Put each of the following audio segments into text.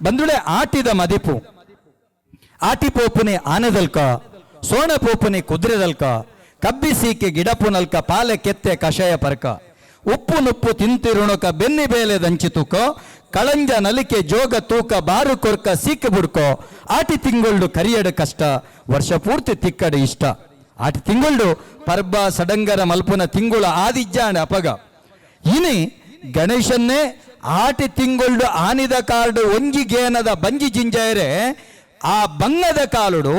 ಬಂದುಳೆ ಆಟಿದ ಮದಿಪು ಆಟಿ ಪೋಪುನೆ ಆನೆದಲ್ಕ, ಸೋಣ ಪೋಪುನೆ ಕುದುರೆದಲ್ಕ, ಕಬ್ಬಿ ಸೀಕೆ ಗಿಡಪುನಲ್ಕ, ಪಾಲೆ ಕೆತ್ತೆ ಕಷಾಯ ಪರ್ಕ, ಉಪ್ಪು ನುಪ್ಪು ತಿಂತಿರುಣಕ, ಬೆನ್ನಿ ಬೇಲೆ ದಂಚಿ ತೂಕ, ಕಳಂಜ ನಲಿಕೆ ಜೋಗ ತೂಕ, ಬಾರು ಕೊರ್ಕ ಸೀಕೆ ಬುಡ್ಕೋ, ಆಟಿ ತಿಂಗೊಳ್ಡು ಕರಿಯಡು ಕಷ್ಟ, ವರ್ಷ ಪೂರ್ತಿ ತಿಕ್ಕಡು ಇಷ್ಟ. ಆಟಿ ತಿಂಗೊಳ್ಡು ಪರ್ಬ ಸಡಂಗರ ಮಲ್ಪುನ ತಿಂಗುಳ ಆದಿಜ್ಜಾಣ ಅಪಗ. ಇನಿ ಗಣೇಶನ್ನೇ ಆಟಿ ತಿಂಗೊಳ್ಡು ಆನಿದ ಕಾರ್ಡು ಒಂಜಿ ಗೇನದ ಬಂಜಿ ಜಿಂಜಾಯರೆ ಆ ಬಂಗದ ಕಾಲುಡು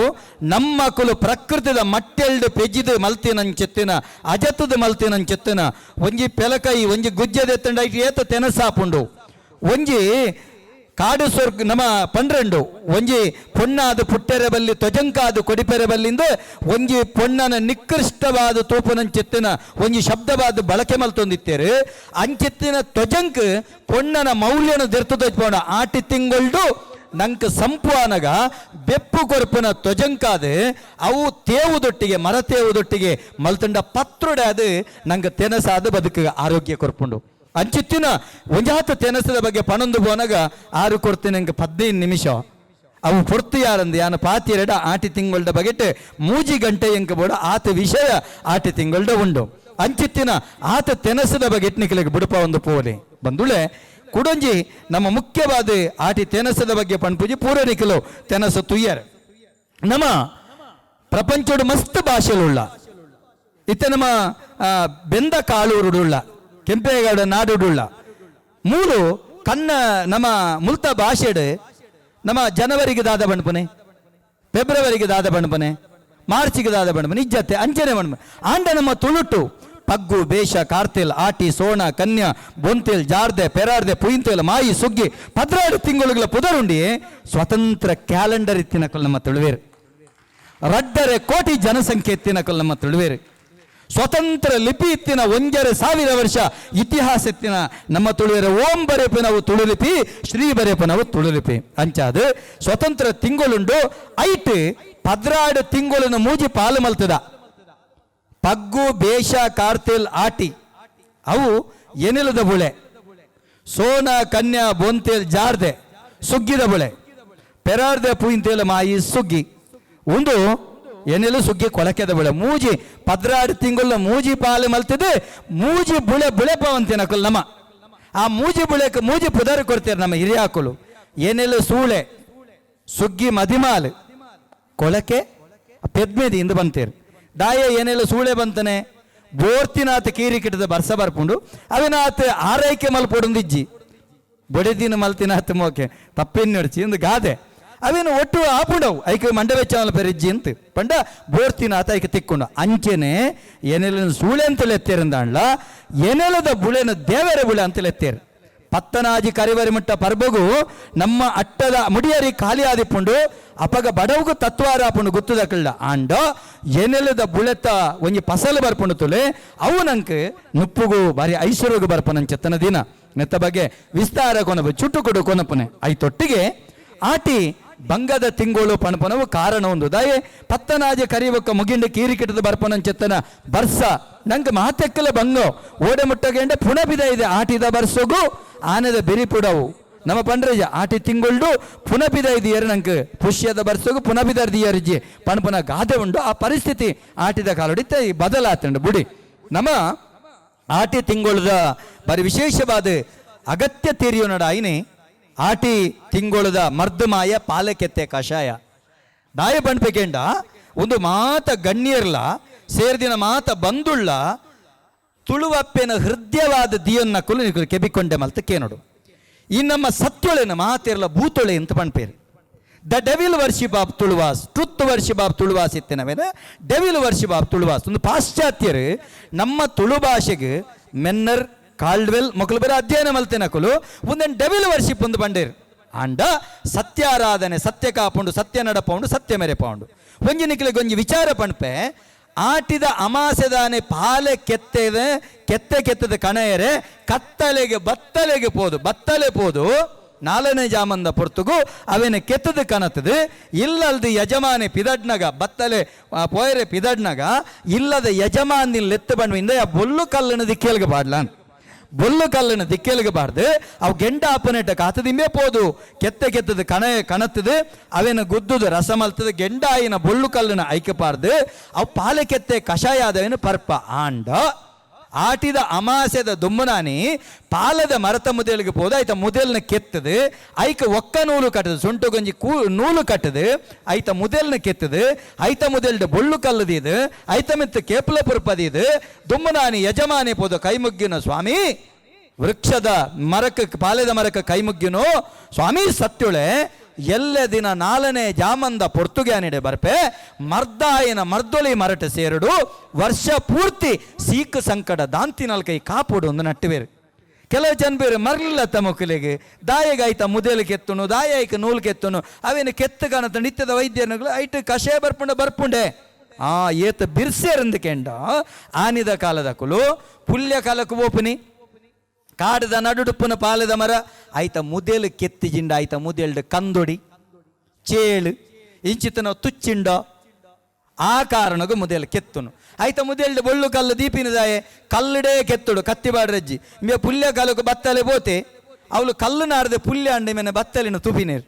ನಮ್ಮಕುಲು ಪ್ರಕೃತಿದ ಮಟ್ಟೆಲ್ಡು ಪೆಜಿದು ಮಲ್ತಿನಂಚೆತ್ತಿನ ಅಜತದ ಮಲ್ತಿನಂಚೆತ್ತಿನ ಒಂಜಿ ಪೆಲಕೈ ಒಂಜಿ ಗುಜ್ಜದೆತ್ತಂಡ ಏತ ತೆನಸಾಪುಂಡು ಒಂಜಿ ಕಾಡು ಸ್ವರ್ಗ ನಮ್ಮ ಪನ್ರೆಂಡು ಒಂಜಿ ಪೊಣ್ಣಾದ ಪುಟ್ಟೆರೆ ಬಲ್ಲಿ ತೊಜಂಕಾದ ಕೊಡಿಪೆರೆ ಬಲ್ಲಿಂದ ಒಂಜಿ ಪೊಣ್ಣನ ನಿಕೃಷ್ಟವಾದ ತೂಪುನಂಚೆತ್ತಿನ ಒಂಜಿ ಶಬ್ದವಾದ ಬಳಕೆ ಮಲ್ತೊಂದಿತ್ತೇರು ಅಂಚೆತ್ತಿನ ತೊಜಂಕ್ ಪೊಣ್ಣನ ಮೌಲ್ಯನ ದೆರ್ತು ತೊಜ್ಪೋಣ ಆಟಿ ತಿಂಗೊಳ್ಡು ನಂಕ್ ಸಂಪು ಅನಗ ಬೆಪ್ಪು ಕೊರ್ಪುನ ತೊಜಂಕಾದ ಅವು ತೇವುದೊಟ್ಟಿಗೆ ಮರ ತೇವುದೊಟ್ಟಿಗೆ ಮಲ್ತಂಡ ಪತ್ರುಡೆ ಅದು ನಂಗೆ ತೆನಸಾದ ಬದುಕು ಆರೋಗ್ಯ ಕೊರ್ಪುಂಡು ಅಂಚಿತ್ತಿನ ಒಂಜಾತ ತೆನಸದ ಬಗ್ಗೆ ಪಣೊಂದು ಪೋನಗ ಆರು ಕೊಡ್ತೀನಿ ನಂಗೆ 15 ನಿಮಿಷ ಅವು ಪೊರ್ತು ಯಾರಂದು ಯಾನ ಪಾತಿರೆಡ ಆಟಿ ತಿಂಗಳ್ದ ಬಗೆಟ್ ಮೂಜಿ ಗಂಟೆ ಎಂಕ ಬೋಡ ಆತ ವಿಷಯ ಆಟಿ ತಿಂಗಳ್ದ ಉಂಡು ಅಂಚಿತ್ತಿನ ಆತ ತೆನಸದ ಬಗೆಟ್ ನಿಕ್ಲೆಗ್ ಬುಡುಪ ಒಂದು ಪೋಲೆ ಬಂದುಳೆ ಕುಡೊಂಜಿ ನಮ್ಮ ಮುಖ್ಯವಾದ ಆಟಿ ತೆನಸದ ಬಗ್ಗೆ ಪಣ್ಪುಜಿ ಪೂರ ನಿಖಲು ತೆನಸ ತುಯ್ಯರ್. ನಮ್ಮ ಪ್ರಪಂಚೋಡು ಮಸ್ತ್ ಭಾಷೆಲುಳ್ಳ ಇತ್ತೆ ನಮ್ಮ ಬೆಂದ ಕಾಳೂರುಡುಳ್ಳ ಕೆಂಪೇಗೌಡ ನಾಡುಡುಳ್ಳ ಮೂಲು ಕನ್ನ ನಮ್ಮ ಮುಲ್ತ ಭಾಷೆಡು ನಮ್ಮ ಜನವರಿಗೆ ದಾದ ಬಣ್ಪುನೆ, ಫೆಬ್ರವರಿಗೆ ದಾದ ಬಣ್ಪುನೆ, ಮಾರ್ಚಿಗೆ ದಾದ ಬಣ್ಪುನೆ, ಇಜ್ಜತ್ತೆ ಅಂಚನೆ ಬಣ್ಪುನೆ. ಆಂಡ ನಮ್ಮ ತುಳುಟು ಪಗ್ಗು ಬೇಷ ಕಾರ್ತಿಲ್ ಆಟಿ ಸೋಣ ಕನ್ಯಾ ಬೊಂತಿಲ್ ಜಾರ್ದೆ ಪೆರಾರ್ದೆ ಪುಯಿಂತಿಲ್ ಮಾಯಿ ಸುಗ್ಗಿ 12 ತಿಂಗಳುಗಳ ಪುದರುಂಡಿ ಸ್ವತಂತ್ರ ಕ್ಯಾಲೆಂಡರ್ ಇತ್ತಿನಕಲ್ ನಮ್ಮ ತುಳುವೇರು. 2.5 ಕೋಟಿ ಜನಸಂಖ್ಯೆ ಇತ್ತಿನಕಲ್ ನಮ್ಮ ತುಳುವೇರು. ಸ್ವತಂತ್ರ ಲಿಪಿ ಇತ್ತಿನ 1,500 ವರ್ಷ ಇತಿಹಾಸ ಇತ್ತಿನ ನಮ್ಮ ತುಳುವೇರು. ಓಂ ಬರೆಪನವು ತುಳುಲಿಪಿ, ಶ್ರೀ ಬರೆಪನವು ತುಳುಲಿಪಿ. ಅಂಚಾದ ಸ್ವತಂತ್ರ ತಿಂಗಳುಂಡು ಐಟ್ 12 ತಿಂಗಳನ್ನು ಮೂಜಿ ಪಾಲು ಮಲ್ತದ. ಪಗ್ಗು ಬೇಷ ಕಾರ್ತಿಲ್ ಆಟಿ ಅವು ಎನಿಲದ ಬುಳೆ, ಸೋನ ಕನ್ಯಾ ಬೊಂತೇಲ್ ಜಾರ್ದೆ ಸುಗ್ಗಿದ ಬುಳೆ, ಪೆರಾರ್ದೆ ಪುಯಿಂತೇಲ ಮಾಯಿ ಸುಗ್ಗಿ ಒಂದು ಎನೆಲು ಸುಗ್ಗಿ ಕೊಳಕೆದ ಬುಳೆ. ಮೂಜಿ 12 ತಿಂಗಳ ಮೂಜಿ ಪಾಲು ಮಲ್ತದೆ ಮೂಜಿ ಬುಳೆ ಬುಳೆ ಪವಂತಿನಕುಲು ನಮ್ಮ ಆ ಮೂಜಿ ಬುಳೆಕ್ ಮೂಜಿ ಪುದರ್ ಕೊಡ್ತೀರ ನಮ್ಮ ಹಿರಿಯಾಕುಲು. ಎನೆಲು ಸೂಳೆ ಸುಗ್ಗಿ ಮದಿಮಾಲು ಕೊಳಕೆ ಪೆದ್ಮೆದಿ ಇಂದು ಬಂತೀರಿ. ದಾಯ ಏನೆಲ್ಲ ಸೂಳೆ ಬಂತಾನೆ ಬೋರ್ತಿನಾತ ಕೀರಿ ಕಿಟ್ಟದ ಬರ್ಸ ಬರ್ಪುಂಡು ಅವಿನಾತ ಆರೈಕೆ ಮಲ್ಪೊಡುಂದಿಜ್ಜಿ ಬೊಡೆದಿನ ಮಲ್ತಿನಾತ ಮೋಕೆ ತಪ್ಪಿನ ಇಂದು ಗಾದೆ ಅವೇನು ಒಟ್ಟು ಆಪುಂಡವು ಐಕೆ ಮಂಡ ವೆಚ್ಚ ಪೆರಿಜ್ಜಿ ಅಂತ ಪಂಡ ಬೋರ್ತಿನಾತ ಐಕೆ ತಿಕ್ಕೊಂಡು ಅಂಚೆನೆ ಏನೆಲ್ಲ ಸೂಳೆ ಅಂತಲೇ ಎತ್ತೇರಂದಾಂಡ್ಲ ಎನೆಲದ ಬುಳೆನ ದೇವರ ಬುಳೆ ಅಂತಲೇ ಎತ್ತೇರು. ಪತ್ತನಾಜಿ ಕರಿವರಿ ಮುಟ್ಟ ಪರ್ಬಗು ನಮ್ಮ ಅಟ್ಟದ ಮುಡಿಯರಿ ಖಾಲಿ ಆದಿಪ್ಪುಂಡು ಅಪಗ ಬಡವುಗು ತತ್ವಾರ ಆಪುಂಡು ಗುತ್ತುದಕಳ್ಳ ಆಂಡ ಎನೆಲದ ಬುಳೆತ ಒಂಜಿ ಫಸಲು ಬರ್ಪುಂಡು ತುಲೆ ಅವು ನಂಕ್ ನುಪ್ಪುಗು ಬಾರಿ ಐಶ್ವರ್ಯಗು ಬರ್ಪುನಂಚೆತ್ತನ ದಿನ ನೆತ್ತ ಬಗ್ಗೆ ವಿಸ್ತಾರ ಕೊನಪು ಚುಟ್ಟು ಕೊಡು ಕೊನಪುನೆ. ಐತೊಟ್ಟಿಗೆ ಆಟಿ ಬಂಗದ ತಿಂಗಳು ಪಣಪನವು ಕಾರಣ ಒಂದು ದಾಯೆ ಪತ್ತನಾಜೆ ಕರಿಬೊಕ್ಕ ಮುಗಿಂಡು ಕೀರಿ ಕಿಟ್ಟದ ಬರ್ಪನಂಚೆತ್ತನ ಬರ್ಸ ನಂಗೆ ಮಾತೆಕ್ಕಲ ಬಂಗೋ ಓಡೆ ಮುಟ್ಟಗೆಂಡ ಪುನಬಿದ ಇದೆ ಆಟಿದ ಬರ್ಸೋಗು ಆನೆದ ಬಿರಿಪುಡವು ನಮ್ಮ ಪಂಡ್ರಜ ಆಟಿ ತಿಂಗೊಳ್ಡು ಪುನಬಿದ ಇದೆಯರು ನಂಗೆ ಪುಷ್ಯದ ಬರ್ಸೋಗು ಪುನಬಿದರ್ದಿಯರ್ಜಿ ಪಣಪನ ಗಾದೆ ಉಂಡು. ಆ ಪರಿಸ್ಥಿತಿ ಆಟಿದ ಕಾಲಡಿತ್ತ ಈ ಬದಲಾತಂಡು ಬುಡಿ. ನಮ್ಮ ಆಟಿ ತಿಂಗೊಳದ ಬರಿ ವಿಶೇಷವಾದ ಅಗತ್ಯ ತೀರಿಯೋ ನಡ ಐನೆ ಆಟಿ ತಿಂಗೊಳದ ಮರ್ದುಮಾಯ ಪಾಲಕೆತ್ತೆ ಕಷಾಯ ದಾಯ ಪಣ್ಪೆಕೆಂಡ ಒಂದು ಮಾತ ಗಣ್ಯರ್ಲ ಸೇರ್ದಿನ ಮಾತ ಬಂದುಳ್ಳ ತುಳುವಪ್ಪೆನ ಹೃದಯವಾದ ದಿಯನ್ನ ಕುಲು ಕೆಬಿಕೊಂಡೆ ಮಲ್ತ ಕೇನೋಡು. ಈ ನಮ್ಮ ಸತ್ಯೊಳೆನ ಮಾತಿರಲ ಭೂತೊಳೆ ಅಂತ ಪಣ್ಪೇರು. The devil worship of Tuluvas, truth worship of Tuluvas ಇತ್ತಿನವೇನ devil worship of Tuluvas. ಒಂದು ಪಾಶ್ಚಾತ್ಯರು ನಮ್ಮ ತುಳು ಭಾಷೆಗೆ ಮೆನ್ನರ್ ಕಾಲ್ಡ್ವೆಲ್ ಮಕ್ಕಳು ಬೇರೆ ಅಧ್ಯಯನ ಮಲ್ತಿನಕುಲು ಒಂದೊಂದು ಡೆವಿಲ್ ವರ್ಷಿಪ್ ಒಂದು ಬಂಡೇರು. ಆಂಡ ಸತ್ಯಾರಾಧನೆ ಸತ್ಯ ಕಾಪುಂಡು ಸತ್ಯ ನಡಪೌಂಡು ಸತ್ಯ ಮೇರೆ ಪೌಂಡು ಒಂಜಿ ನಿಕ್ಲೆಗ್ ಒಂಜಿ ವಿಚಾರ ಪಣ್ಪೆ. ಆಟಿದ ಅಮಾಸೆದಾನೆ ಪಾಲೆ ಕೆತ್ತೆದ ಕೆತ್ತೆ ಕೆತ್ತದ ಕಣೆಯರೆ ಕತ್ತಲೆಗೆ ಬತ್ತಲೆಗೆ ಪೋದು ಬತ್ತಲೆ ಪೋದು ನಾಲ್ನೇ ಜಾಮಂದ ಪೊರ್ತುಗು ಅವೇನ ಕೆತ್ತದ ಕನತದು ಇಲ್ಲಲ್ದು ಯಜಮಾನಿ ಪಿದಡ್ನಗ ಬತ್ತಲೆ ಪೋಯರೆ ಪಿದಡ್ನಗ ಇಲ್ಲದ ಯಜಮಾನಿ ಲೆತ್ತು ಬಣ್ವಿಂದ ಆ ಬೊಲ್ಲು ಕಲ್ಲನ ದಿಕ್ಕೇಲ್ಗೆ ಪಾಡ್ಲಾನ್. ಬೊಲ್ಲು ಕಲ್ಲನ ದಿಕ್ಕೆಲಿಗೆ ಬಾರ್ದು ಅವು ಗೆಂಡ ಆಪನೆಟ್ಟ ಕಾತದಿಂಬೆ ಪೋದು ಕೆತ್ತೆ ಕೆತ್ತದ ಕಣ ಕಣತ್ತದು ಅವೇನ ಗುದ್ದುದು ರಸ ಮಲ್ತದ ಗೆಂಡಾಯಿನ ಬೊಲ್ಲು ಕಲ್ಲನ ಐಕಪಾರ್ದು ಅವು ಪಾಲೆ ಕೆತ್ತೆ ಕಷಾಯ ಆದವೇನು ಪರ್ಪ. ಆಂಡ ಆಟಿದ ಅಮಾಸೆದ ದುಮ್ಮನಾನಿ ಪಾಲದ ಮರತ ಮುದೇಲಿಗೆ ಪೋದು ಐತ ಮುದೆಲ್ನ ಕೆತ್ತದು ಐಕ ಒಕ್ಕ ನೂಲು ಕಟ್ಟದು ಸೊಂಟು ಗಂಜಿ ಕೂ ನೂಲು ಕಟ್ಟದು ಐತ ಮುದೆಲ್ನ ಕೆತ್ತದು ಐತ ಮುದೆಲ್ಡ ಬೊಳ್ಳು ಕಲ್ಲದಿದು ಐತ ಮಿತ್ತ ಕೇಪಲ ಪುರ್ಪದಿದು ದುಮ್ಮನಾನಿ ಯಜಮಾನಿ ಪೋದು ಕೈ ಮುಗ್ಗಿನ ಸ್ವಾಮಿ ವೃಕ್ಷದ ಮರಕ್ಕೆ ಪಾಲೆದ ಮರಕ್ಕೆ ಕೈ ಮುಗ್ಗಿನೋ ಸ್ವಾಮಿ ಸತ್ಯುಳೆ ಎಲ್ಲ ದಿನ ನಾಲ್ನೇ ಜಾಮಂದ ಪೊರ್ತುಗ್ಯಾನಿಡೆ ಬರ್ಪೆ ಮರ್ದಾಯಿನ ಮರ್ದೊಲಿ ಮರಟ ಸೇರಡು ವರ್ಷ ಪೂರ್ತಿ ಸೀಕು ಸಂಕಟ ದಾಂತಿನಲ್ಕೈ ಕಾಪುಡು ಒಂದು ನಟ್ಟುವೇರು. ಕೆಲವು ಜನ ಬೇರೆ ಮರಲಿಲ್ಲ ತಮಕ್ಕಲಿಗೆ ದಾಯಗಾಯ್ತ ಮುದೇಲು ಕೆತ್ತುನು ದಾಯ ಐಕ ನೂಲು ಕೆತ್ತುನು ಅವೇನು ಕೆತ್ತು ಕಾಣತ ನಿತ್ಯದ ವೈದ್ಯನುಗಳು ಐಟ್ ಕಷಾಯ ಬರ್ಪುಂಡ ಬರ್ಪುಂಡೆ ಆ ಏತ ಬಿರ್ಸೇರಂದು ಕೆಂಡ ಆನಿದ ಕಾಲದ ಕುಲು ಪುಲ್ಯ ಕಾಲಕ್ಕೆ ಓಪನಿ ಕಾಡದ ನಡುಡುಪ್ಪನ ಪಾಲದ ಮರ ಆಯ್ತ ಮುದೇಲು ಕೆತ್ತಿಜಿಂಡ ಆಯ್ತ ಮುದೇಲ್ಡು ಕಂದೊಡಿ ಚೇಳು ಇಂಚಿತನ ತುಚ್ಚಿಂಡ ಆ ಕಾರಣಗೂ ಮುದೇಲು ಕೆತ್ತುನು ಆಯ್ತ ಮುದೇಲ್ಡು ಬೊಳ್ಳು ಕಲ್ಲು ದೀಪಿನದಾಯೆ ಕಲ್ಲುಡೇ ಕೆತ್ತುಡು ಕತ್ತಿ ಬಾಡ್ರಜ್ಜಿ ಮೇ ಪುಲ್ಯ ಕಾಲಕ್ಕೆ ಬತ್ತಲೆ ಬೋತೆ ಅವಳು ಕಲ್ಲು ನಾಡದೆ ಪುಲ್ಯ ಅಂಡೆ ಮೇನೆ ಬತ್ತಲಿನ ತುಪಿನೇರು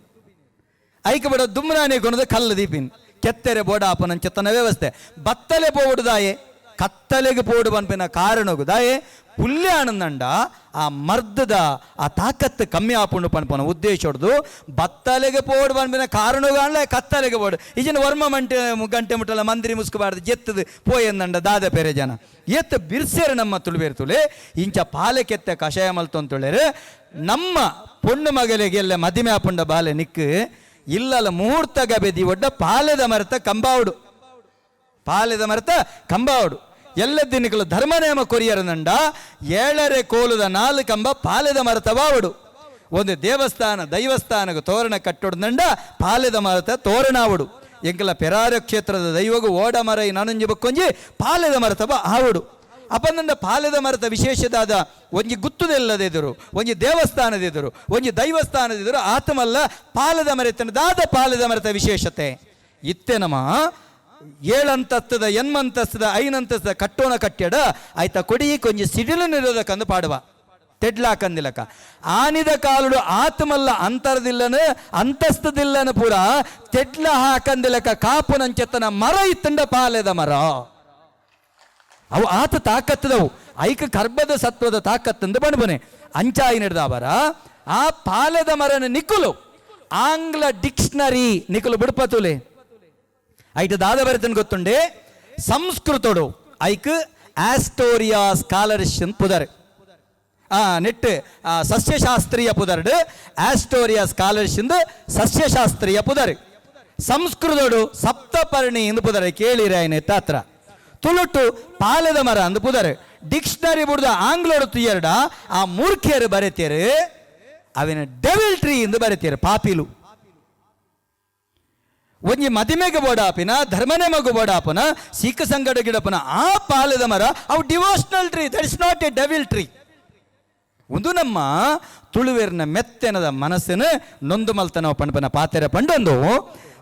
ಐಕ ಬಡ ದುಮ್ಮನಾನೆ ಕೊನದ ಕಲ್ಲು ದೀಪಿನ ಕೆತ್ತೆರೆ ಬೋಡ ಆಪನಂಚತನ ವ್ಯವಸ್ಥೆ ಬತ್ತಲೆ ಪೋಡುದಾಯೆ ಕತ್ತಲೆಗೆ ಪೋಡು ಪನ್ಪಿನ ಕಾರಣಗು ದಾಯೆ ಪುಲ್ಯ ಆನಂದಂಡ ಆ ಮರ್ದದ ಆ ತಾಕತ್ತು ಕಮ್ಮಿ ಆಪುಂಡು ಪನ್ಪನ ಉದ್ದೇಶ ಹೊಡ್ದು ಬತ್ತಲೆಗೆ ಪೋಡು ಪನ್ಪಿನ ಕಾರಣಗಾಣ್ಲೆ ಕತ್ತಲೆಗೆ ಪೋಡು ಈಜಿನ ವರ್ಮ ಮಂಟೆ ಗಂಟೆ ಮುಟ್ಟಲ ಮಂದಿರಿ ಮುಸ್ಕುಬಾರ್ದು ಜೆತ್ತದು ಪೋಯಂದಂಡ ದಾದ ಪೆರೆ ಜನ ಎತ್ತ ಬಿರ್ಸೇರು ನಮ್ಮ ತುಳುಬೇರು ತುಳೆ ಇಂಚ ಪಾಲೆ ಕೆತ್ತ ಕಷಾಯ ಮಲ್ತೊಂತುಳ್ಳೇರು ನಮ್ಮ ಪೊಣ್ಣು ಮಗಲಿಗೆ ಎಲ್ಲ ಮದಿಮೆ ಆಪುಂಡ ಬಾಲೆ ನಿಕ್ಕು ಇಲ್ಲಲ್ಲ ಮುಹೂರ್ತ ಗಬೆದಿ ಒಡ್ಡ ಪಾಲೆದ ಮರತ ಕಂಬಾವುಡು ಪಾಲೆದ ಮರತ ಕಂಬಾವುಡು ಎಲ್ಲ ದಿನಗಳು ಧರ್ಮ ನೇಮ ಕೊರಿಯರನಂಡ ಏಳರೆ ಕೋಲದ ನಾಲ್ಕು ಕಂಬ ಪಾಲೆದ ಮರತ ಬಾವುಡು ಒಂದು ದೇವಸ್ಥಾನ ದೈವಸ್ಥಾನಕ್ಕೆ ತೋರಣ ಕಟ್ಟೊಡ್ದಂಡ ಪಾಲೆದ ಮರತ ತೋರಣಾವುಡು ಎಂಕಲ ಪೆರಾರ ಕ್ಷೇತ್ರದ ದೈವಗು ಓಡ ಮರ ನಾನೊಂಜಿ ಬಕ್ಕೊಂಜಿ ಪಾಲೆದ ಮರತ ಬ ಆವುಡು ಅಪನಂದ ಪಾಲೆದ ಮರತ ವಿಶೇಷದಾದ ಒಂಜಿ ಗುತ್ತುದೆಲ್ಲದೆದುರು ಒಂಜಿ ದೇವಸ್ಥಾನದೆದುರು ಒಂಜಿ ದೈವಸ್ಥಾನದೆದುರು ಆತಮಲ್ಲ ಪಾಲೆದ ಮರೆತನ ದಾದ ಪಾಲೆದ ಮರತ ವಿಶೇಷತೆ ಇತ್ತೆ ನಮ್ಮ ಏಳಂತಸ್ತದ ಎನ್ಮಂತಸ್ತದ ಐನಂತಸ್ತದ ಕಟ್ಟೋಣ ಕಟ್ಟ್ಯಡ ಆಯ್ತಾ ಕೊಡಿ ಕೊಂಜಿ ಸಿಡಿಲು ನಿರೋಧಕಂದು ಪಾಡುವ ತೆಡ್ಲಾಕಂದಿಲಕ ಆನಿದ ಕಾಲುಡು ಆತ್ಮಲ್ಲ ಅಂತರದಿಲ್ಲನು ಅಂತಸ್ತದಿಲ್ಲನು ಪೂರ ತೆಡ್ಲ ಹಾಕಂದಿಲಕ ಕಾಪುನಂಚೆತ್ತನ ಮರ ಇತ್ತಂಡ ಪಾಲೆದ ಮರ ಅವು ಆತ ತಾಕತ್ತದವು ಐಕ ಕರ್ಬದ ಸತ್ವದ ತಾಕತ್ತಂದು ಬಣಬನೆ ಅಂಚಾಯಿ ನಡೆದವರ ಆ ಪಾಲೆದ ಮರನ ನಿಕ್ಕುಲು ಆಂಗ್ಲ ಡಿಕ್ಷನರಿ ನಿಕ್ಕುಲು ಬಿಡ್ಪತುಲೆ ಐಟ ದಾದ ಬರೆತನ್ ಗೊತ್ತುಂಡೆ ಸಂಸ್ಕೃತೋಡು ಐಕ್ ಆಸ್ಟೋರಿಯಾ ಸ್ಕಾಲರ್ಶಿಪ್ ಪುದರ್ ಆ ನೆಟ್ ಸಸ್ಯಶಾಸ್ತ್ರೀಯ ಪುದರ್ಡು ಆಸ್ಟೋರಿಯಾ ಸ್ಕಾಲರ್ಶಿಂದ ಸಸ್ಯಶಾಸ್ತ್ರೀಯ ಪುದರ್ ಸಂಸ್ಕೃತೋಡು ಸಪ್ತಪರ್ಣಿ ಎಂದು ಪುದರ್ ಕೇಳಿರ ತಾತ್ರ ತುಳುಟು ಪಾಲೆದ ಮರ ಅಂದು ಪುದರ್ ಡಿಕ್ಷನರಿ ಬುಡ್ದ ಆಂಗ್ಲೋಡು ತುಯ್ಯರ್ಡ ಆ ಮೂರ್ಖಿಯರು ಬರೆತೀರು ಅವಿನ ಡೆವಿಲ್ ಟ್ರೀ ಎಂದು ಬರೆತೀರು ಪಾಪಿಲು ಒಂಜಿ ಮದಿಮೆಗೆ ಬೋಡಾಪಿನ ಧರ್ಮನೆಮಗು ಬೋಡಾಪನ ಸೀಕ ಸಂಗಡ ಗಿಡಪನ ಆ ಪಾಲೆದ ಮರ ಅವು devotional tree, that is not a devil tree. ಒಂದು ನಮ್ಮ ತುಳುವೇರ್ನ ಮೆತ್ತೆನದ ಮನಸ್ಸಿನ ನೊಂದು ಮಲ್ತನವ ಪಂಡ್ಪನ ಪಾತೆರ ಪಂಡೊಂದು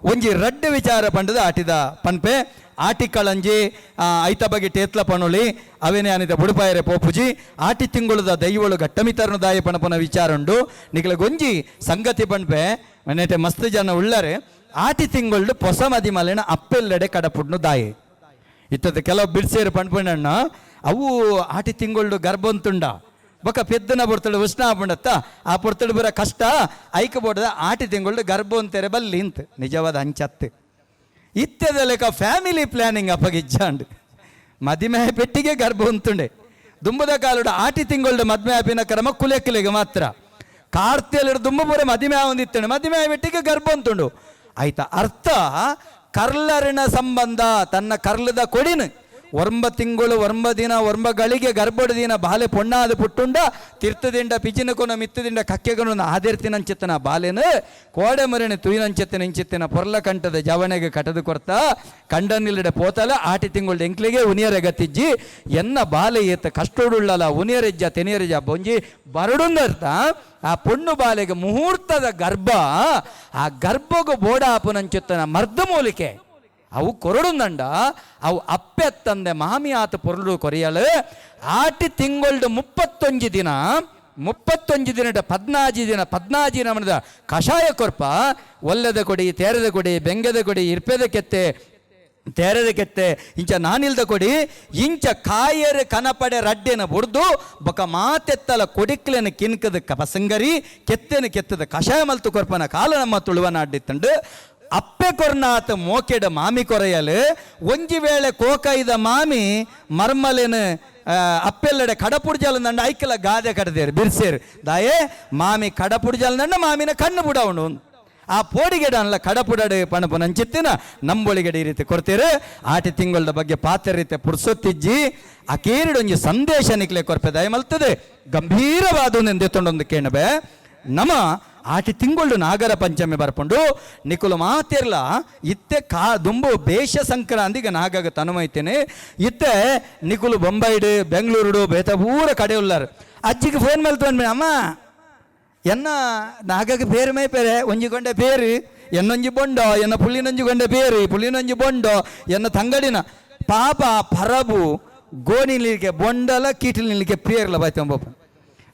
ಒಂಜಿ ರಡ್ಡು ವಿಚಾರ ಪಂಡದ ಆಟಿದ ಪನ್ಪೆ ಆಟಿ ಕಳಂಜಿ ಐತ ಬಗ್ಗೆ ಟೇತ್ಲ ಪಣೊಳಿ ಅವೇನೇ ಅನಿತ ಬುಡುಪಾಯರೆ ಪೋಪುಜಿ ಆಟಿ ತಿಂಗುಳದ ದೈವಳು ಘಟ್ಟಮಿತರನು ದಾಯ ಪಣಪನ ವಿಚಾರ ಉಂಡು ನಿಗಲ ಗೊಂಜಿ ಸಂಗತಿ ಪನ್ಪೆ ಮನೆಟೆ ಮಸ್ತ್ ಜನ ಉಳ್ಳರೆ ಆಟಿ ತಿಂಗಳು ಪೊಸ ಮದಿ ಮಲೆನ ಅಪ್ಪೆಲ್ಲೆಡೆ ಕಡಪುಡ್ನು ದಾಯಿ ಇತ್ತದ ಕೆಲವು ಬಿಡ್ಸೇರು ಪಣ್ಪಣ್ಣಣ್ಣ ಅವು ಆಟಿ ತಿಂಗಳು ಗರ್ಭಂತುಂಡ ಬೊಕ ಪೆದ್ದನ ಬರ್ತಳು ಉಷ್ಣ ಆಪುಂಡತ್ತ ಆ ಪೊರ್ತಳು ಬರ ಕಷ್ಟ ಐಕ ಬೋಡದ ಆಟಿ ತಿಂಗಳು ಗರ್ಭ ಅಂತಾರೆ ಬಲ್ಲಿ ಇಂತ ನಿಜವಾದ ಅಂಚತ್ತು ಇತ್ಯದ ಲೆಕ್ಕ ಫ್ಯಾಮಿಲಿ ಪ್ಲಾನಿಂಗ್ ಅಪಗಿಜ್ಜಾಂಡ್ ಮದಿಮೆ ಪೆಟ್ಟಿಗೆ ಗರ್ಭ ಉಂತುಂಡೆ ದುಂಬದ ಕಾಲುಡ ಆಟಿ ತಿಂಗಳು ಮದ್ಮೆ ಆಪಿನ ಕ್ರಮ ಕುಲೆಕ್ಕಲಿಗೆ ಮಾತ್ರ ಕಾರ್ತಿಯಲ್ಲಿ ದುಂಬ ಪೂರ ಮದಿಮೆ ಒಂದಿತ್ತುಂಡು ಮದಿಮೆ ಪೆಟ್ಟಿಗೆ ಗರ್ಭ ಉಂತುಂಡು ಆಯ್ತಾ ಅರ್ಥ ಕರ್ಲರಿನ ಸಂಬಂಧ ತನ್ನ ಕರ್ಲದ ಕೊಡಿನ ಒರ್ಂಬ ತಿಂಗಳು ಒರ್ಂಬ ದಿನ ಒರ್ಂಬ ಗಳಿಗೆ ಗರ್ಭಡ ದಿನ ಬಾಲೆ ಪೊಣ್ಣಾದ ಪುಟ್ಟುಂಡ ತಿರ್ತದಿಂಡ ಪಿಜಿನ ಕೊನ ಮಿತ್ತದಿಂಡ ಕಕ್ಕೆಗೊನ ಆದಿರ್ತಿನಂಚಿತ್ತನ ಬಾಲೆನ ಕೋಡೆ ಮರಿನ ತುಯಿನಂಚಿತ್ತಿನ ಇಂಚಿತ್ತಿನ ಪೊರ್ಲ ಕಂಠದ ಜವಣೆಗೆ ಕಟದು ಕೊರ್ತ ಕಂಡನಿಲ್ಲಡೆ ಪೋತಲ ಆಟಿ ತಿಂಗಳು ಎಂಕ್ಲಿಗೆ ಉನಿಯರೆ ಗತಿಜ್ಜಿ ಎನ್ನ ಬಾಲೆ ಏತ ಕಷ್ಟೋಡುಳ್ಳಲ ಉನಿಯರೆಜ್ಜ ತೆನಿಯರೆಜ್ಜ ಬೊಂಜಿ ಬರಡುಂದರ್ಥ ಆ ಪೊಣ್ಣು ಬಾಲೆಗೆ ಮುಹೂರ್ತದ ಗರ್ಭ ಆ ಗರ್ಭಗೂ ಬೋಡಾಪುನಂಚುತ್ತನ ಮರ್ದ ಮೂಲಿಕೆ ಅವು ಕೊರಡುಂದಂಡ ಅವು ಅಪ್ಪೆತ್ತಂದೆ ಮಾಮಿ ಆತ ಪೊರ್ಲು ಕೊರಿಯಲು ಆಟಿ ತಿಂಗೊಳ್ಡು 31 ದಿನ 31 ದಿನ 14 ದಿನ 14 ದಿನ ಮನದ ಕಷಾಯ ಕೊರ್ಪ ಒಲ್ಲೆದ ಕೊಡಿ ತೇರದ ಕೊಡಿ ಬೆಂಗದ ಕೊಡಿ ಇರ್ಪೆದ ಕೆತ್ತೆ ತೇರದ ಕೆತ್ತೆ ಇಂಚ ನಾನಿಲ್ದ ಕೊಡಿ ಇಂಚ ಕಾಯರು ಕನಪಡೆ ರಡ್ಡೆನ ಬುಡ್ದು ಬೊಕ ಮಾತೆತ್ತಲ ಕೊಡಿಕ್ಲೆನ ಕಿನ್ಕದ ಕಪಸಂಗರಿ ಕೆತ್ತೆನ ಕೆತ್ತದ ಕಷಾಯ ಮಲ್ತು ಕೊರ್ಪನ ಕಾಲ ನಮ್ಮ ತುಳುವನಾಡಿತ್ತಂಡು ಅಪ್ಪೆ ಕೊರ್ನಾತ ಮೋಕೆಡ ಮಾಮಿ ಕೊರೆಯಲು ಒಂಜಿ ವೇಳೆ ಕೋಕೈದ ಮಾಮಿ ಮರ್ಮಲೇನ ಅಪ್ಪೆಲ್ಲಡೆ ಕಡಪುಡ್ಜಾಲಂದಂಡ ಐಕಲ ಗಾದೆ ಕಡದೇರು ಬಿರ್ಸೇರು ದಾಯೇ ಮಾಮಿ ಕಡಪುಡ್ಜಾಲಂದಂಡ ಮಾಮಿನ ಕಣ್ಣು ಬುಡವನು ಆ ಪೋಡಿಗೆಡನ್ಲ ಕಡಪುಡಡು ಪಣಪು ನಂಚಿತ್ತಿನ ನಂಬೊಳಿಗಡೆ ಈ ರೀತಿ ಕೊಡ್ತೀರು. ಆಟಿ ತಿಂಗಳದ ಬಗ್ಗೆ ಪಾತ್ರ ರೀತಿ ಪುರ್ಸೊತ್ತಿಜ್ಜಿ ಅಕೇರಿಡೊಂಜಿ ಸಂದೇಶ ನಿಕ್ಲೆ ಕೊರ್ಪೆ ದಯಮಲ್ತದೆ ಗಂಭೀರವಾದ ಒಂದು ಕೇಣಬೆ ನಮ ಆಟಿ ತಿಂಗಳು ನಾಗರ ಪಂಚಮಿ ಬರ್ಪುಂಡು ನಿಕುಲು ಮಾತಿರ್ಲ ಇತ್ತೆ ಕಾ ದುಂಬು ಬೇಷ ಸಂಕ್ರಾಂತಿಗೆ ನಾಗಾಗ ತನುಮೈತೇನೆ ಇತ್ತೆ ನಿಕುಲು ಬೊಂಬೈಡು ಬೆಂಗಳೂರುಡು ಬೇತ ಪೂರ ಕಡೆ ಉಳ್ಳಾರು ಅಜ್ಜಿಗೆ ಫೋನ್ ಮಲ್ತು ಅಮ್ಮ ಎನ್ನ ನಾಗಗೆ ಪೇರು ಮೈ ಪೇರೆ ಒಂಜಿ ಕೊಂಡೆ ಪೇರು ಎನ್ನೊಂಜಿ ಬೊಂಡೋ ಎನ್ನ ಪುಳ್ಳಿನೊಂಜಿ ಕೊಂಡೆ ಪೇರು ಪುಳ್ಳಿನೊಂಜಿ ಬೊಂಡೋ ಎನ್ನ ತಂಗಡಿನ ಪಾಪ ಪರಬು ಗೋಣಿ ನಿಲ್ಲಿಕೆ ಬೊಂಡಲ ಕೀಟಲಿ ನಿಲ್ಲಿಕೆ ಪೇರ್ಲ ಬಾಯ್ತಂಬಪ್ಪ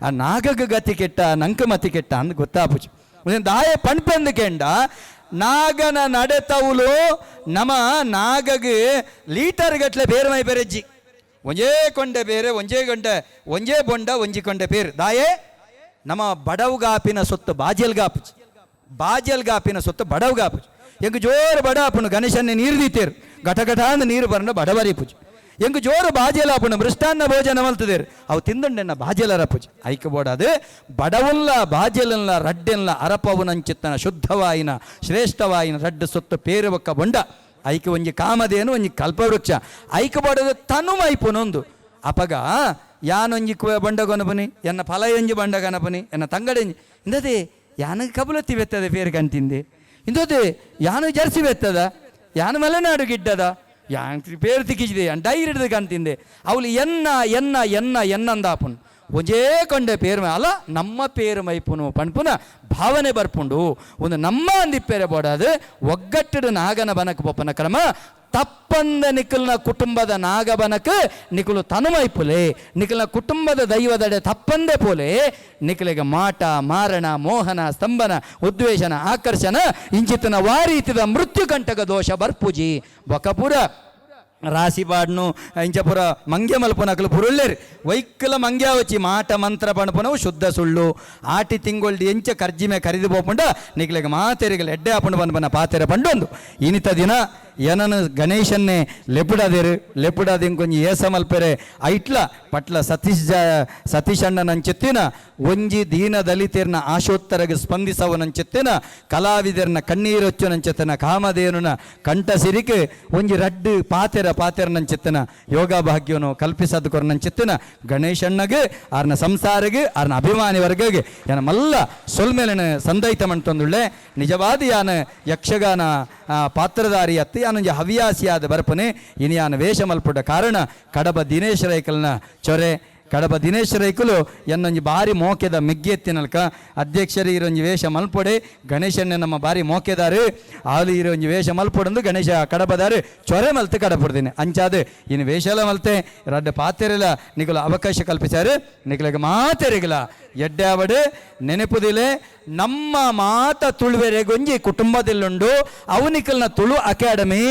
ಆ ನಾಗಗ ಗತಿ ಕೆಟ್ಟ ನಂಕ ಮತಿ ಕೆಟ್ಟ ಅಂದ್ ಗೊತ್ತಾಪುಚು ದಾಯ ಪಣ್ಪೆಂದು ಕೆಂಡ ನಾಗನ ನಡೆತವುಲು ನಮ ನಾಗಗೆ ಲೀಟರ್ ಗಟ್ಲೆ ಬೇರೆ ಮೈ ಬೇರೆಜ್ಜಿ ಒಂಜೇ ಕೊಂಡೆ ಬೇರೆ ಒಂಜೇ ಗೊಂಡೆ ಒಂಜೇ ಬೊಂಡ ಒಂಜಿ ಕೊಂಡೆ ಬೇರೆ ದಾಯೇ ನಮ್ಮ ಬಡವುಗಾಪಿನ ಸೊತ್ತು ಬಾಜಲ್ಗಾಪುಚು ಬಾಜಲ್ಗಾಪಿನ ಸೊತ್ತು ಬಡವುಗಾಪುಚು ಎಂಗ್ ಜೋರು ಬಡ ಆಪುಂಡು ಗಣೇಶನ್ನೇ ನೀರು ದೀತೇರು ಘಟ ಘಟ ಅಂದ್ ನೀರು ಬರಂಡ ಬಡವರಿಪುಚು ಎಂಗ್ ಜೋರು ಬಾಜೆಲ ಆಪುಂಡು ಮೃಷ್ಟಾನ್ನ ಭೋಜನ ಮಲ್ತದೇರು ಅವು ತಿಂದಂಡೆನ್ನ ಬಾಜೆಲರ ಪೂಜೆ ಐಕ ಬೋಡಾದು ಬಡವುಲ್ಲ ಬಾಜೆಲಲ್ಲ ರಡ್ಡೆಲ್ಲ ಅರಪವುನಂಚಿತ್ತನ ಶುದ್ಧವಾಯಿನ ಶ್ರೇಷ್ಠವಾಯಿನ ರಡ್ಡು ಸೊತ್ತು ಪೇರು ಬೊಕ್ಕ ಬೊಂಡ ಐಕ ಒಂಜಿ ಕಾಮಧೇನು ಒಂಜಿ ಕಲ್ಪವೃಕ್ಷ ಐಕ ಬೋಡದು ತನು ಮೈಪುನೊಂದು ಅಪಗ ಯಾನೊಂಜಿ ಬಂಡ ಗೊನಪನಿ ಎನ್ನ ಫಲ ಎಂಜಿ ಬಂಡ ಗಣಪನಿ ಎನ್ನ ತಂಗಡೆಂಜಿ ಇಂದದೆ ಯಾನ ಕಬುಲತ್ತಿ ಬೆತ್ತದ ಪೇರು ಕಂತಿಂದೆ ಇಂದದೆ ಯಾನು ಜರ್ಸಿ ಬೆತ್ತದ ಯಾನು ಮಲೆನಾಡು ಗಿಡ್ಡದ ಯಾನ್ ಪೇರು ತಿಕ್ಕಿಜಿದೆ ಡೈರಿಡ್ದು ಕಂತಿಂದೆ ಅವಳು ಎನ್ನ ಎನ್ನ ಎನ್ನ ಎನ್ನಂದಾಪುನ್ ಒಂಜೇ ಕೊಂಡೆ ಪೇರು ಅಲ್ಲ ನಮ್ಮ ಪೇರು ಮೈಪುನು ಪಣ್ಪುನ ಭಾವನೆ ಬರ್ಪುಂಡು ಒಂದು ನಮ್ಮ ಅಂದಿಪ್ಪೇರೆ ಬೋಡಾದು ಒಗ್ಗಟ್ಟಿಡು ನಾಗನ ಬನಕ ಬೊಪ್ಪನ ಕ್ರಮ ತಪ್ಪಂದ ನಿಖಲ್ನ ಕುಟುಂಬದ ನಾಗಬನಕ ನಿಖಲು ತನುಮೈಪುಲೆ ನಿಖಲ್ನ ಕುಟುಂಬದ ದೈವದಡೆ ತಪ್ಪಂದೆ ಪೋಲೆ ನಿಖಲಿಗೆ ಮಾಟ ಮಾರಣ ಮೋಹನ ಸ್ತಂಭನ ಉದ್ವೇಷನ ಆಕರ್ಷಣ ಇಂಚಿತನ ವಾರೀತಿದ ಮೃತ್ಯುಕಂಟಕ ದೋಷ ಬರ್ಪುಜಿ ಬೊಕಪುರ ರಾಶಿ ಪಾಡ್ನು ಇಂಚಪುರ ಮಂಗ್ಯ ಮಲ್ಪನಕಲು ಪುರುಳ್ಳೇರು ವೈಕಲ ಮಂಗ್ಯ ವಚ್ಚಿ ಮಾಟ ಮಂತ್ರ ಪಣಪನವು ಶುದ್ಧ ಸುಳ್ಳು ಆಟಿ ತಿಂಗೊಳ್ಳಿ ಎಂಚ ಕರ್ಜಿಮೆ ಕರಿದು ಪೋಪುಂಡ ನಿಕ್ಲೆಗ್ ಮಾತೆರಿಗಲ ಎಡ್ಡೆ ಆಪುಂಡು ಪನ್ಪನ ಪಾತೆರೆ ಪಂಡೊಂದು ಇನಿತ ದಿನ ಏನನ ಗಣೇಶನ್ನೇ ಲೆಪುಡಾದೇರು ಲೆಪುಡಾದ ಇಂಕೊಂಜಿ ಏಸ ಮಲ್ಪೆರೆ ಐಟ್ಲ ಪಟ್ಲ ಸತೀಶ್ ಜ ಸತೀಶ್ ಅಣ್ಣನಂಚೆತ್ತಿನ ಒಂಜಿ ದೀನ ದಲಿತರ್ನ ಆಶೋತ್ತರಗೆ ಸ್ಪಂದಿಸವನಂಚೆತ್ತಿನ ಕಲಾವಿದರ್ನ ಕಣ್ಣೀರೊಚ್ಚುನಂಚೆತ್ತನ ಕಾಮಧೇನುನ ಕಂಠ ಸಿರಿಕೆ ಒಂಜಿ ರಡ್ಡು ಪಾತೆರ ಪಾತೆರನಂಚೆತ್ತನ ಯೋಗ ಭಾಗ್ಯನು ಕಲ್ಪಿಸದು ಕೊರನಂಚೆತ್ತಿನ ಗಣೇಶಣ್ಣಗೆ ಆರ್ನ ಸಂಸಾರಗೆ ಆರ್ನ ಅಭಿಮಾನಿ ವರ್ಗಗೆ ಏನ ಮಲ್ಲ ಸೊಲ್ಮೇಲನ ಸಂದೈತ ಮಂಟೊಂದುಳ್ಳೆ ನಿಜವಾದ ಯಾನ ಯಕ್ಷಗಾನ ಪಾತ್ರಧಾರಿ ಅತ್ತಿ ಯಾನೊಂಜಿ ಹವ್ಯಾಸಿಯಾದ ಬರ್ಪನೆ ಇನಿ ಯಾನ ವೇಷ ಮಲ್ಪುಡ ಕಾರಣ ಕಡಬ ದಿನೇಶ್ ರೈಕಲ್ನ ಚೊರೆ ಕಡಬ ದಿನೇಶ್ ರೈಕುಲು ಎನ್ನೊಂಜಿ ಬಾರಿ ಮೋಕೆದ ಮೆಗ್ಗೆತ್ತಿನಲ್ಕ ಅಧ್ಯಕ್ಷರು ಇರೊಂಜಿ ವೇಷ ಮಲ್ಪೊಡೆ ಗಣೇಶನ್ನೇ ನಮ್ಮ ಬಾರಿ ಮೋಕೆದಾರು ಆಲು ಇರೊಂಜಿ ವೇಷ ಮಲ್ಪೊಡಂದು ಗಣೇಶ ಕಡಬದಾರು ಚೊರೆ ಮಲ್ತೆ ಕಡಪುಡ್ತೀನಿ ಅಂಚಾದು ಇನ್ನು ವೇಷಲ ಮಲ್ತೆ ರಡ್ಡ ಪಾತೆರೆಲ ನಿಕುಲು ಅವಕಾಶ ಕಲ್ಪಿಸಾರು ನಿಕುಲಿಗೆ ಮಾತೆರೆಗಿಲ ಎಡ್ಡೆ ನೆನಪುದಿಲೆ ನಮ್ಮ ಮಾತ ತುಳುವೆರೆಗೊಂಜಿ ಕುಟುಂಬದಲ್ಲುಂಡು ಅವು ನಿಕಲ್ನ ತುಳು ಅಕಾಡೆಮಿ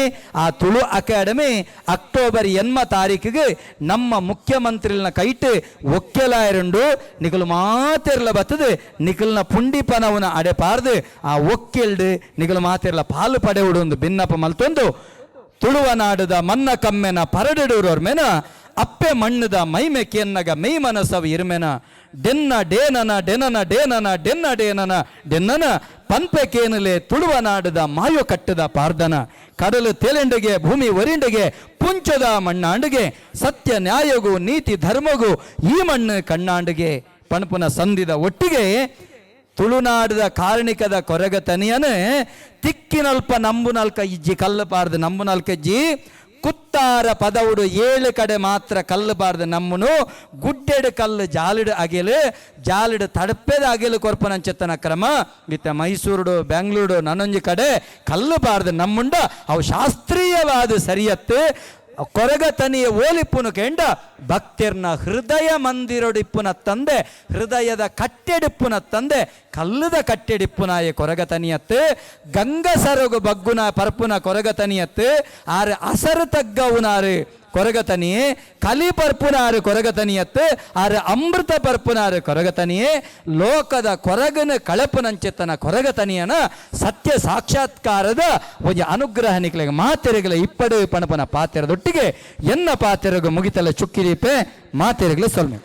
ಆ ತುಳು ಅಕಾಡೆಮಿ ಅಕ್ಟೋಬರ್ 8 ತಾರೀಕಿಗೆ ನಮ್ಮ ಮುಖ್ಯಮಂತ್ರಿನ ಕೈಟ್ ಒಕ್ಕೆಲಾಯರುಂಡು ನಿಕಲು ಮಾತೆರ್ಲ ಬತ್ತದು ನಿಕಲ್ನ ಪುಂಡಿಪನವನ ಅಡೆಪಾರ್ದು ಆ ಒಕ್ಕೆಲ್ಡು ನಿಕಲು ಮಾತೆರ್ಲ ಪಾಲು ಪಡೆಯುಡು ಭಿನ್ನಪ ಮಲ್ತೊಂದು ತುಳುವನಾಡದ ಮನ್ನ ಕಮ್ಮೆನ ಪರಡೆಡೂರೋರ್ ಮೇನ ಅಪ್ಪೆ ಮಣ್ಣದ ಮೈಮೆ ಕೆನ್ನಗ ಮೈ ಮನಸವ ಇರ್ಮೆನ ಡೆನ್ನ ಡೇನನ ಡೆನನ ಡೇನನ ಡೆನ್ನ ಡೇನನ ಡೆನ್ನನ ಪನ್ಪೆ ಕೇನಲೆ ತುಳುವನಾಡದ ಮಾಯೋ ಕಟ್ಟದ ಪಾರ್ದನ ಕಡಲು ತೇಲೆಂಡಿಗೆ ಭೂಮಿ ಒರಿಂಡಿಗೆ ಪುಂಚದ ಮಣ್ಣಾಂಡಿಗೆ ಸತ್ಯ ನ್ಯಾಯಗೂ ನೀತಿ ಧರ್ಮಗೂ ಈ ಮಣ್ಣು ಕಣ್ಣಾಂಡಿಗೆ ಪಣಪುನ ಸಂಧಿದ ಒಟ್ಟಿಗೆ ತುಳುನಾಡದ ಕಾರಣಿಕದ ಕೊರಗ ತನಿಯನು ತಿಕ್ಕಿನಲ್ಪ ನಂಬುನಲ್ಕ ಇಜ್ಜಿ ಕಲ್ಲಪಾರ್ದು ನಂಬುನಲ್ಕ ಇಜ್ಜಿ ಕುತ್ತಾರ ಪದವುಡು 7 ಕಡೆ ಮಾತ್ರ ಕಲ್ಲು ಬಾರ್ದು ನಮ್ಮನು ಗುಡ್ಡೆಡು ಕಲ್ಲು ಜಾಲಿಡು ಅಗೆಲು ಜಾಲಿಡು ತಡಪೆದ ಅಗೆಲು ಕೊರ್ಪನಂಚೆತ್ತನ ಕ್ರಮ ಇತ್ತ ಮೈಸೂರುಡು ಬೆಂಗಳೂರು ನನೊಂಜಿ ಕಡೆ ಕಲ್ಲು ಬಾರ್ದು ನಮ್ಮುಂಡ ಅವು ಶಾಸ್ತ್ರೀಯವಾದ ಸರಿಯತ್ತು. ಕೊರಗತನಿಯ ಓಲಿಪ್ಪುನು ಕೆಂಡ ಭಕ್ತಿರ್ನ ಹೃದಯ ಮಂದಿರೊಡಿಪ್ಪುನ ತಂದೆ, ಹೃದಯದ ಕಟ್ಟೆಡಿಪ್ಪುನ ತಂದೆ, ಕಲ್ಲುದ ಕಟ್ಟೆಡಿಪ್ಪುನಾಯ ಕೊರಗತನಿಯತ್ತು, ಗಂಗಸರಗು ಬಗ್ಗುನ ಪರ್ಪುನ ಕೊರಗತನಿಯತ್ತು, ಆರು ಅಸರು ತಗ್ಗವುನಾರು ಕೊರಗತನಿಯೇ, ಕಲಿ ಪರ್ಪುನಾರು ಕೊರಗತನಿಯತ್ತು, ಆರು ಅಮೃತ ಪರ್ಪುನಾರು ಕೊರಗತನಿಯೇ, ಲೋಕದ ಕೊರಗನ ಕಳಪುನಂಚೆತ್ತನ ಕೊರಗತನಿಯನ ಸತ್ಯ ಸಾಕ್ಷಾತ್ಕಾರದ ಒಂಜಿ ಅನುಗ್ರಹ ನಿಕ್ಲೆಗ್ ಮಾತೆರೆಗಳ ಇಪ್ಪಡು ಪಣಪನ ಪಾತೆರದೊಟ್ಟಿಗೆ ಎನ್ನ ಪಾತೆರಗು ಮುಗಿತಲ ಚುಕ್ಕಿದೀಪೆ ಮಾತೆರೆಗಳ ಸೊಲ್ಮೆ.